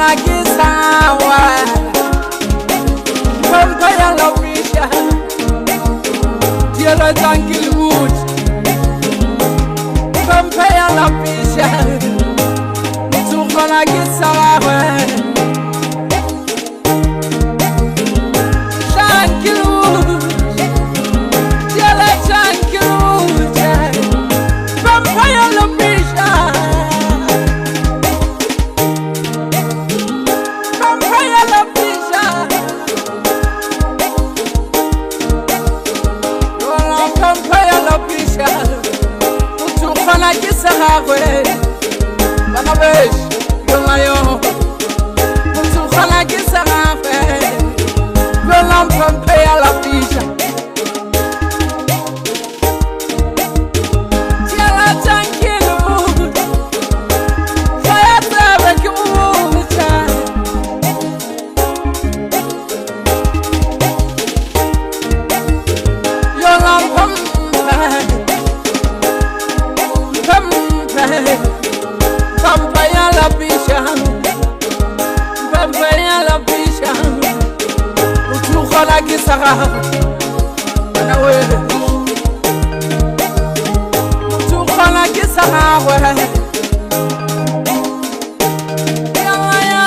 kgona ke sa gagwe. Mphampa ya lapiša, dieletsang ke le botse. Mphampa ya lapiša, motho o kgona ke sa gagwe. Thank you, thank you, Vampire Lapisha, Vampire Lapisha, Vampire Lapisha, Utukana Kisahwe, Banabesh, Yomayo, Utukana Kisahwe. Vampire Lapisha. Vampire Lapisha, Vampire Lapisha. Kgona ke sa gagwe, bana we. Motho o kgona ke sa gagwe. Yala ya,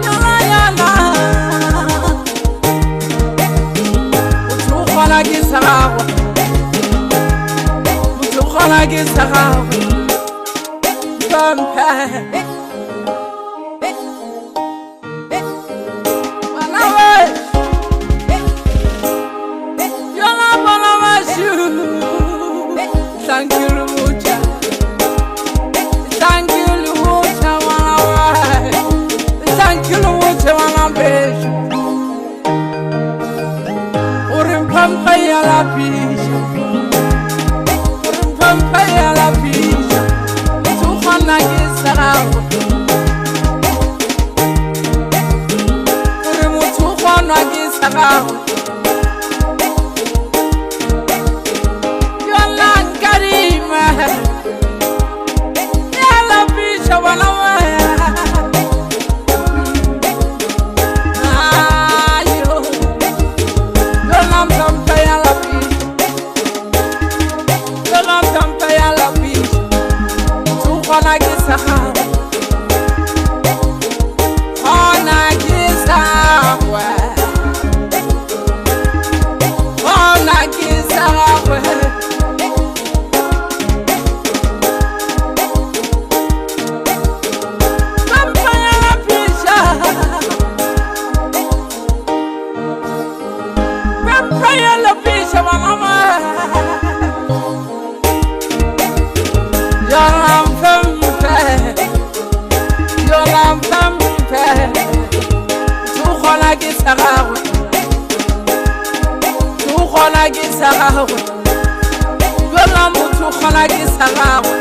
yala yala. Motho o kgona ke sa gagwe. Motho o kgona ke sa gagwe. Vampire. Thank you, Lucha. Thank you, Lucha, thank you, Lucha, Wanambesh. Urimpampaya la pisha. Urimpampaya la pisha. Tuhana kisarawa. Urimutuhana kisarawa. Ke sa gagwe, jala motho kgona ke sa gagwe.